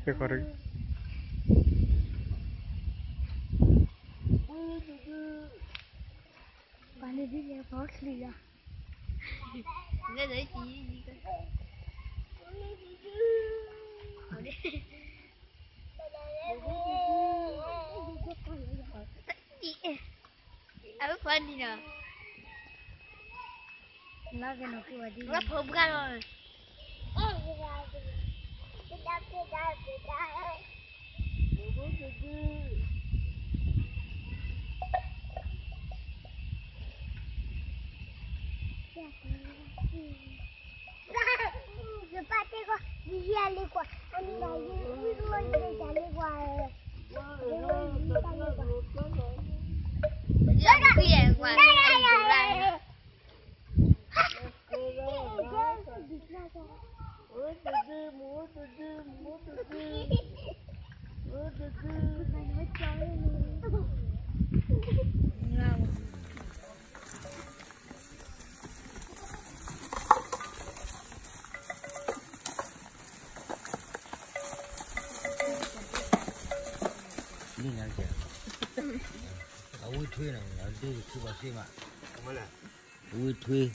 တခီတ ပှၤန့ၣ်ဒ်လဲၣ် ပှၤချံလီၤ. အဝဲဖီနံၤနီၤ, လၢကနီၤက့ၤဝဲဒ် ဝဲဖိဘှါလီၤ. အဝံထွ့န့ၣ် အဒ့တထံဘၣ်စ့မး, အဝံထွ့